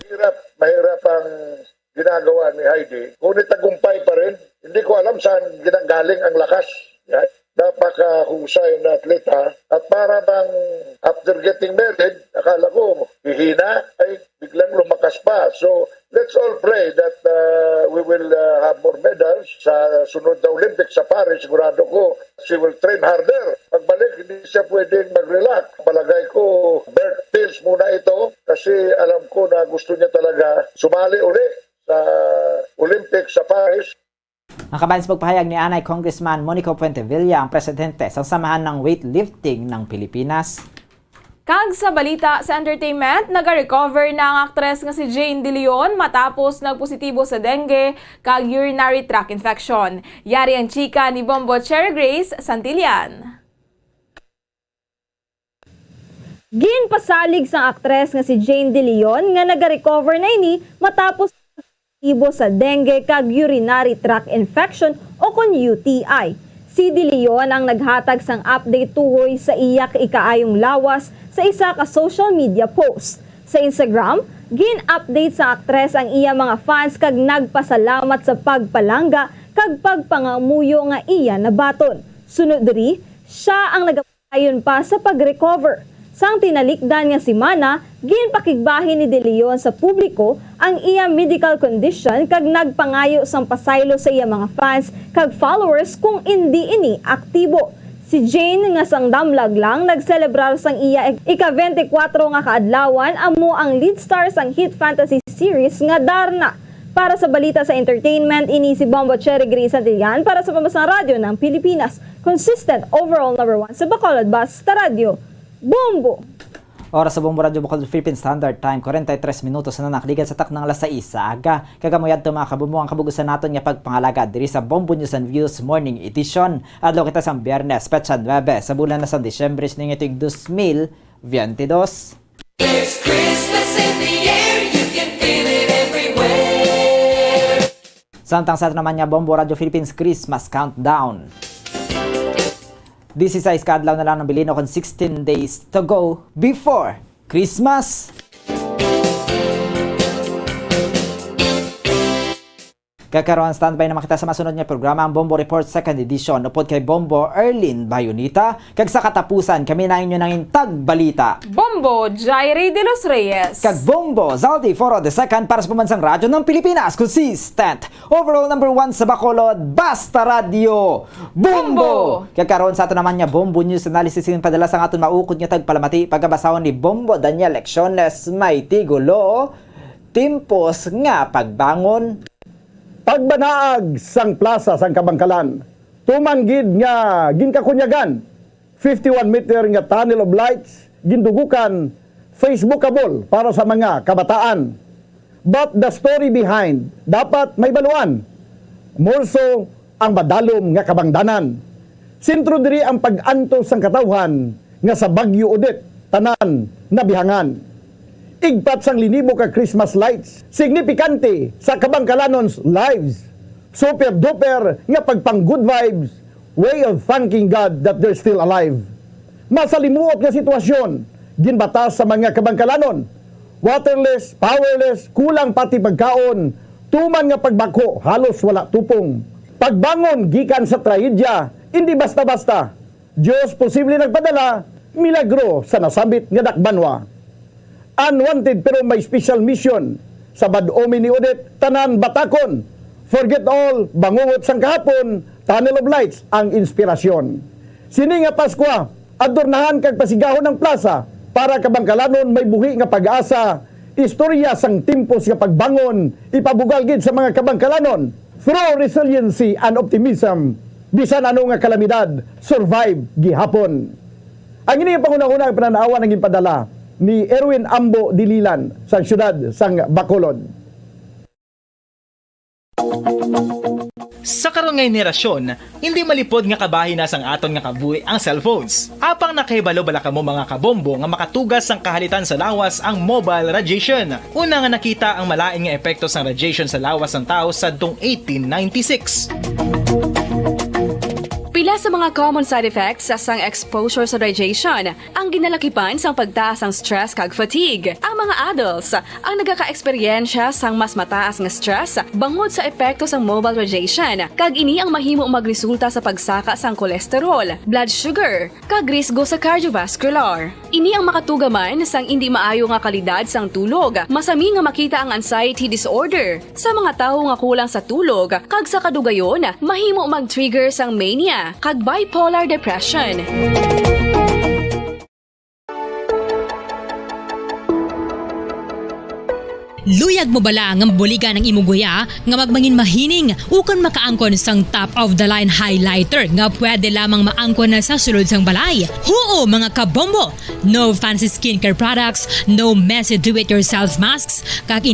Mahirap, mahirap ang ginagawa ni Heidi. Ngunit tagumpay pa rin. Hindi ko alam saan ginagaling ang lakas. Napakahusay na atleta. At para bang after getting married, akala ko, hihina, ay biglang lumakas pa. So, let's all pray that uh, we will uh, have more medals sa sunod na Olympics sa Paris. Sigurado ko, she will train harder. Pagbalik, hindi siya pwedeng mag-relax. Palagay ko, birth pills muna ito kasi alam ko na gusto niya talaga sumali uli sa Olympics sa Paris. Ang kabahin sa pagpahayag ni anay Congressman Monico Puentevilla, ang presidente sa Samahan ng Weightlifting ng Pilipinas. Kag sa balita sa entertainment, nagarecover na ang aktres nga si Jane De Leon matapos nagpositibo sa dengue kag urinary tract infection. Yari ang chika ni Bombo Cherry Grace Santillan. Ginpasalig sang aktres nga si Jane De Leon nga nagarecover na ini matapos positibo sa dengue kag urinary tract infection o kon U T I. Si De Leon ang naghatag sang update tuhoy sa iya ikaayong lawas sa isa ka social media post. Sa Instagram, gin-update sa aktres ang iya mga fans kag nagpasalamat sa pagpalangga kag pagpangamuyo nga iya nabaton. Sunod diri, sia ang naga- Ayon pa sa pag-recover, sang tinalikdan nga semana, ginpakigbahin ni De Leon sa publiko ang iya medical condition kag nagpangayo sang pasaylo sa iya mga fans kag followers kung indi ini aktibo. Si Jane, nga sang damlag lang nagselebrar sang iya ika-twenty-four nga kaadlawan, amo ang lead star sang hit fantasy series nga Darna. Para sa balita sa entertainment, ini si Bombo Cherry Gris Santillan para sa Pambansang Radyo ng Pilipinas. Consistent overall number one sa Bacolod Basta Radyo, Bombo! Oras sa Bombo Radyo Bacolod Philippine Standard Time, forty-three minutos na nakaligan sa taknang alas sais sa aga. Kag amo yadto, mga kabombo, ang kabug-usan naton nga pagpangalaga diri sa Bombo News and Views Morning Edition. Adlaw kita sang Biyernes, petsa nuebe sa bulan na sang Disyembre, sining tuig dos mil biyente dos. There's Christmas in the air, you can feel it everywhere. Samtang sa aton naman nga Bombo Radyo Philippines Christmas Countdown. Disisais ka adlaw na lang ng bilin, o kon sixteen days to go before Christmas. Kag karon, standby naman kita sa masunod nga programa, ang Bombo Report Second Edition, upod kay Bombo Erlin Bayonita. Kag sa katapusan, kami na inyo nangin tagbalita, Bombo Jairi de los Reyes. Kag Bombo Zaldi Foro the Second para sa Pambansang Radyo ng Pilipinas. Consistent overall number one sa Bacolod, Basta Radyo, Bombo! Bombo! Kag karon sa ato naman nga Bombo News Analysis, ginpadala sang aton maukod nga tagpalamati, pagkabasahon ni Bombo Daniel Lecciones, may tigulo, Tiempos nga Pagbangon. Pagbanaag sang plasa sang Kabangkalan, tuman gid nga ginkakunyagan, fifty-one meter nga tunnel of lights, gindugukan, Facebookable para sa mga kabataan. But the story behind, dapat may baluan. More so, ang madalom nga kabangdanan. Sentro diri ang pag-antos sang katawhan nga sa Bagyo Odette, tanan nabihangan. Igpat sang linibo ka Christmas lights, signipikante sa Kabangkalanons' lives. Super duper nga pagpang good vibes, way of thanking God that they're still alive. Masalimuot nga sitwasyon, ginbatas sa mga kabangkalanon. Waterless, powerless, kulang pati pagkaon, tuman nga pagbakho halos wala tupong. Pagbangon gikan sa trahedya, indi basta-basta. Dios posible nagpadala, milagro sa nasambit nga dakbanwa. Unwanted pero may special mission. Sa bad-omen ni Odette, tanan batakon. Forget all, bangungot sang kahapon, Tunnel of Lights ang inspirasyon. Sini nga Paskwa, adornahan kag pasigahon ang plaza para kabangkalanon may buhi nga pag-asa, istorya sang tiempos nga pagbangon, ipabugal gid sa mga kabangkalanon. Through resiliency and optimism, bisan ano nga kalamidad, survive gihapon. Ang ini nga panghunahuna nga panan-awan ang ginpadala ni Erwin Ambo Dililan sang siyudad sang Bacolod. Sa karon nga henerasyon, hindi malipod nga kabahin na sang aton nga kabuhi ang cellphones. Apang nakahibalo bala kamo, mga kabombo, nga makatuga sang kahalitan sa lawas ang mobile radiation? Una nga nakita ang malain nga epekto sang radiation sa lawas sang tawo sadtong eighteen ninety-six. Pila sa mga common side effects sang exposure sa radiation ang ginalakipan sang pagtaas sang stress kag fatigue. Ang mga adults ang nagaka-eksperyensya sang mas mataas nga stress bangod sa epekto sang mobile radiation, kag ini ang mahimo magresulta sa pagsaka sang cholesterol, blood sugar, kag risgo sa cardiovascular. Ini ang makatuga man sang indi maayo nga kalidad sang tulog. Masami nga makita ang anxiety disorder sa mga tawo nga kulang sa tulog, kag sa kadugayon mahimo mag-trigger sang mania kag bipolar depression. Luyag mo bala nga mabuligan ang imong guya nga magmangin mahining ukon makaangkon sang top of the line highlighter nga pwede lamang maangkon na sa sulod sang balay? Huo, mga kabombo! No fancy skincare products, no messy do-it-yourself masks, kag